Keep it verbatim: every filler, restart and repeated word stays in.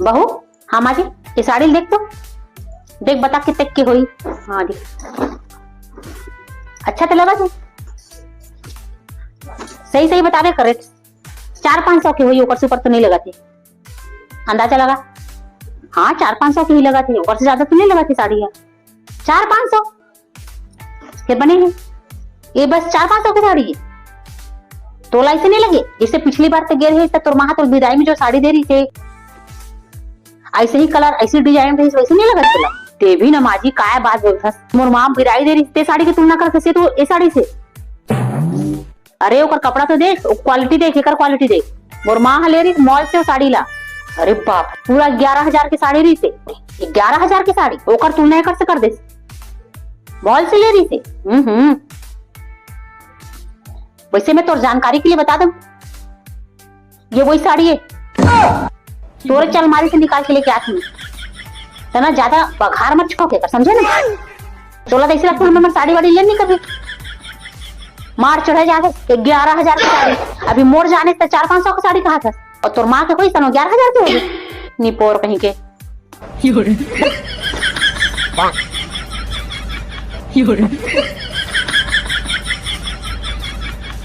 बहू, हाँ माँ जी, ये साड़ी देख तो, देख बता कितने के होई। हाँ देख, अच्छा तो लगा थे, सही सही बतावे करे, चार पाँच सौ के होई, ओकर से ऊपर तो नहीं लगा थे, अंदाजा लगा। हाँ, चार पाँच सौ के ही लगा थे, ओकर से ज्यादा तो नहीं लगा थे साड़ी है। चार पाँच सौ, फिर बने है ये बस चार पाँच सौ के साड़ी है। तोला ऐसे नहीं लगे जैसे पिछली बार ते गे रहे त तोर माँ तोर बिदाई में जो साड़ी दे रही थे, ऐसे ही कलर, ऐसी डिजाइन रही, वैसे नहीं लगा तोला? ते भी ना माँ जी, काय बात बोलथस? मोर माँ बिदाई दे रही ते साड़ी की तुलना करथस ये तो, ये साड़ी से। अरे ओकर कपड़ा तो देख, क्वालिटी देख, एकर क्वालिटी देख। मोर माँ ह ले रही मॉल से वो साड़ी ला। अरे बाप, पूरा ग्यारह हजार की साड़ी रही से। ग्यारह हजार की साड़ी, ओकर तुलना एकर से कर दे। मॉल से ले रही से। हम्म हम्म। वैसे मैं तोर जानकारी के लिए बता दूं, ये वही साड़ी है। तोरे चल मारी से निकाल के लेके आती हूँ। तना ज्यादा बघार मत छौके कर, समझे ना? तोला तो ऐसे लगता है, हमर साड़ी वाड़ी ले नहीं कभी। मार चढ़े जाके ग्यारह हजार की साड़ी, अभी मोर जाने से चार पाँच सौ की साड़ी कहा था, और तोर माँ के कोई सनो ग्यारह हजार की होगी। निपोर कहीं के।